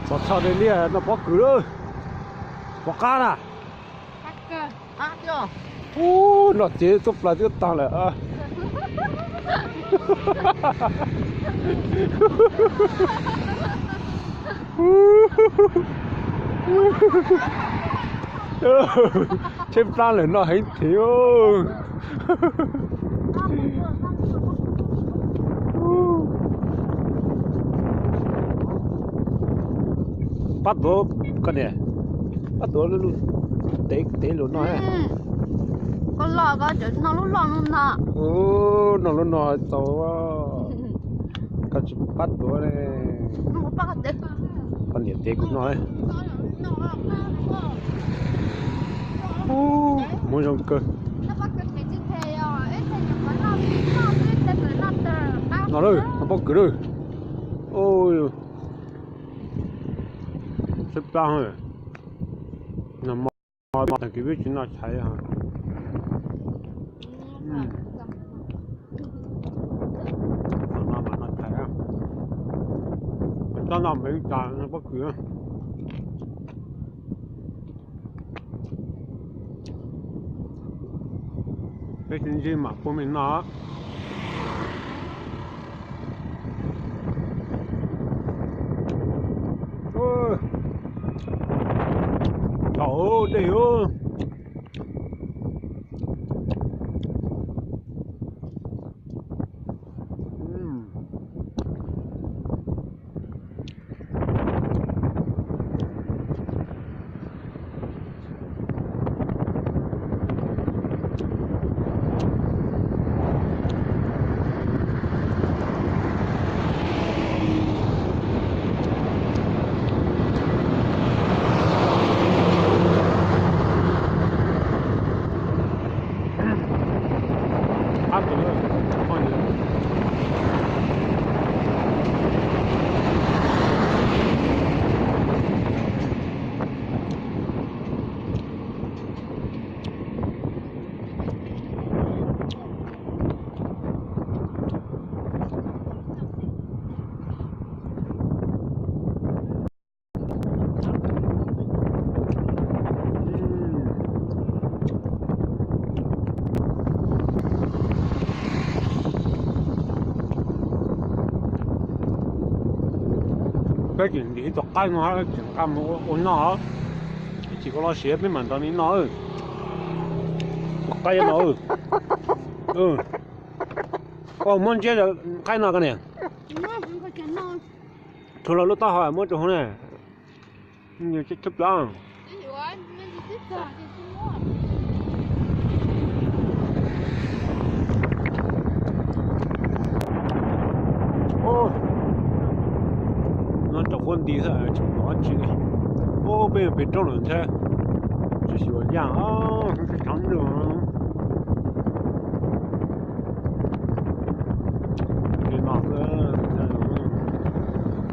Txog tshaj li liaj noj pob kws lawm. Pom qab na. Ub, noj txiv tuaj plaws twb tag lawm. Tshaib plab lawm noj heev thiab. Pab tuav koj niam, pab tuav lub, tev lus no. Koj los koj tseem noj lub loj no na. Noj lub no tau. Koj tsis pab tuav ne. Koj niam tev kuv noj. Muab zoo kawg. Noj lawm, noj pob kws lawm. Tshaib plab, noj mov tag kis peb tsis noj tshais. Thaum no mas noj tshais, tsob no npev tas noj pob kws. Peb sib ntsib mam pub mej noj. Thaum dej. Peb tseem ntim ib tug qaib no tseem nqa mus ua noj. Ib chim koj los siav peb mam nrog nej noj. Tus qaib no. Koj muab ntsiab qaib no koj niam. Rhuav los lub taub hau muab rau hauv na. Tshaib plab. No rau huab nti xwb tsis pom dab tsi li. Ub, peb pem roob lawm ntshai. Tsis xyuas yaj, tsis tshav ntuj.